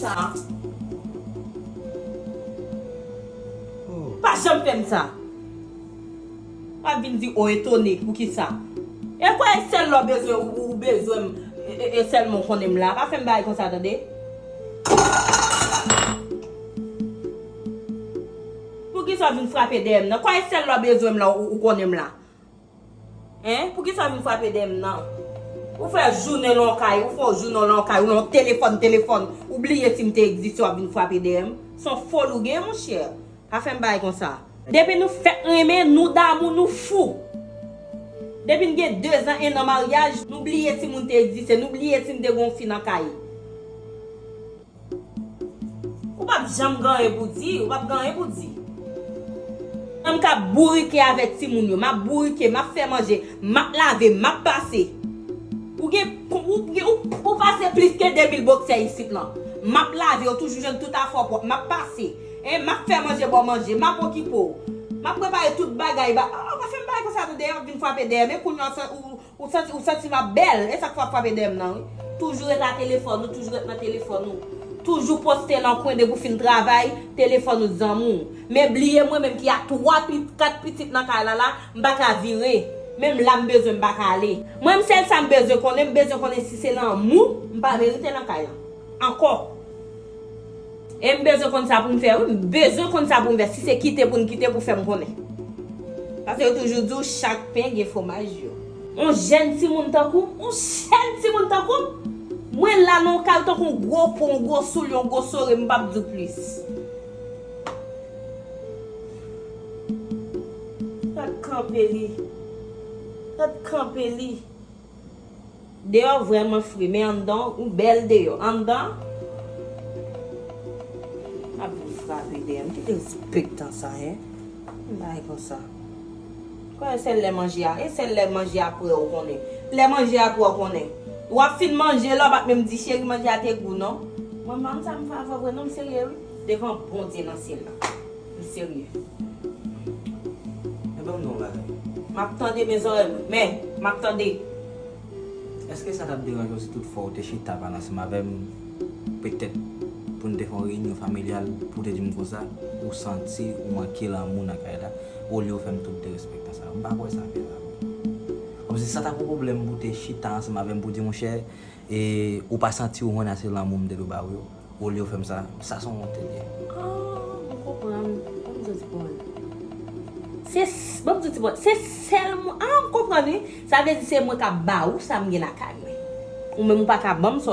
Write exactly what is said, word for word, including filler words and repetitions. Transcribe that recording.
Sa. Pa janm fè m sa. Pa vin di, o, etone, poukisa? E kwè e sèl lè w bezwen, ou, ou bezwen m, e, e, e sèlman w konnen m la. Pa fè m bagay konsa, tande? Poukisa w vin frape dèyè m nan? Kwè e sèl lè w bezwen m la, ou, ou konnen m la. Hein? Poukisa w vin frape dèyè m nan? Ou fè jounen lan w kay, ou fè yon jounen lan w kay, ou lan telefòn, telefòn, ou bliye si m te egziste, w ap vin frape dèyè m. Se yon foli w gen, monchè. Pa fè m bagay konsa. Depi nou fèk renmen, nou damou, nou fou. Depi n gen dezan, en an maryaj, nou bliye si moun te egziste, nou bliye si m te gen yon fi nan kay. Ou p ap janm gen anyen pou di, ou p ap gen anyen pou di. Mwen m ka bourike avèk timoun yo, m ap bourike, m ap fè manje, m ap lave, m ap pase. Ou gen, ou, ou, ou pase plis ke de mil boksè isit lan. M ap lave, ou toujou jwenn tout afè w pwòp, m ap pase. Hein, m ap fè manje ba w manje, m ap okipe w. M ap prepare tout bagay, ba, oh, pa fè m bagay konsa, tande, y ap vin frape dèyè, men kounye a, ou, ou santi, ou santi m ap bèl, e sa k fè w ap frape dèyè m nan, wi. Toujou ret a telefòn ou, toujou ret nan telefòn ou. Toujou poste lan kwen depi w fin travay, telefòn ou zanmi w. Men bliye mwen menm ki a twa pi, kat pitit nan kay la la, m pa ka vire. Menm la m bezwen m pa ka ale. Mwen m sèl sa m bezwen konnen, m bezwen konnen si se lanmou, m pa merite nan kay la. Ankò. E m bezwen konn sa pou m fè, wi. M bezwen konn sa pou m fè. Si se kite pou n kite, pou fè m konnen. Paske yo toujou di w, chak pen gen fwomaj yo. On jèn timoun tankou m, on jèn timoun tankou m, mwen la nan yon kay tankou yon gwo po, yon gwo soulye, yon gwo sore, m p ap di w plis. Gad kanpe li. Gad kanpe li. Deyò vrèman fre, men anndan, ou bèl deyò. Anndan, m ap vin frape dèyè m. Ki derespektan sa, hein? Yon bagay konsa. Kwè se lè manje a, e se lè manje a prè ou konnen. Lè manje a prè ou konnen. W ap fin manje la, w pa t menm di, cheri, manje a te gou, non? Mwen, manman, sa m fè avè w vre, non, m serye, wi. Devan Bondye nan syèl la. M serye. Men ban m di w yon bagay. M ap tande, men zòrèy mwen. Men, m ap tande. Èske sa t ap deranje w si toutfwa w te chita pale ansanm avè m, petèt pou n te fè yon reyinyon familyal, pou w te di m konsa, ou santi ou manke lanmou nan kay la, olye w fè m tout derespektan sa yo? M pa kwè sa fè sa. Kòmsi sa t ap yon pwoblèm pou w te chita ansanm avè m pou w di, monchè, e, ou pa santi w jwenn ase lanmou m te dwe ba w yo? Olye w fè m sa, sa se yon wont li ye. Ah, m konprann. Ban m di w ti pawòl. Se, s- ban m di w ti pawòl. Se sèl mwen, ah, m konprann, wi. Sa vle di se mwen k ap ba ou sa m gen lakay mwen. Ou menm ou pa ka ban m sa w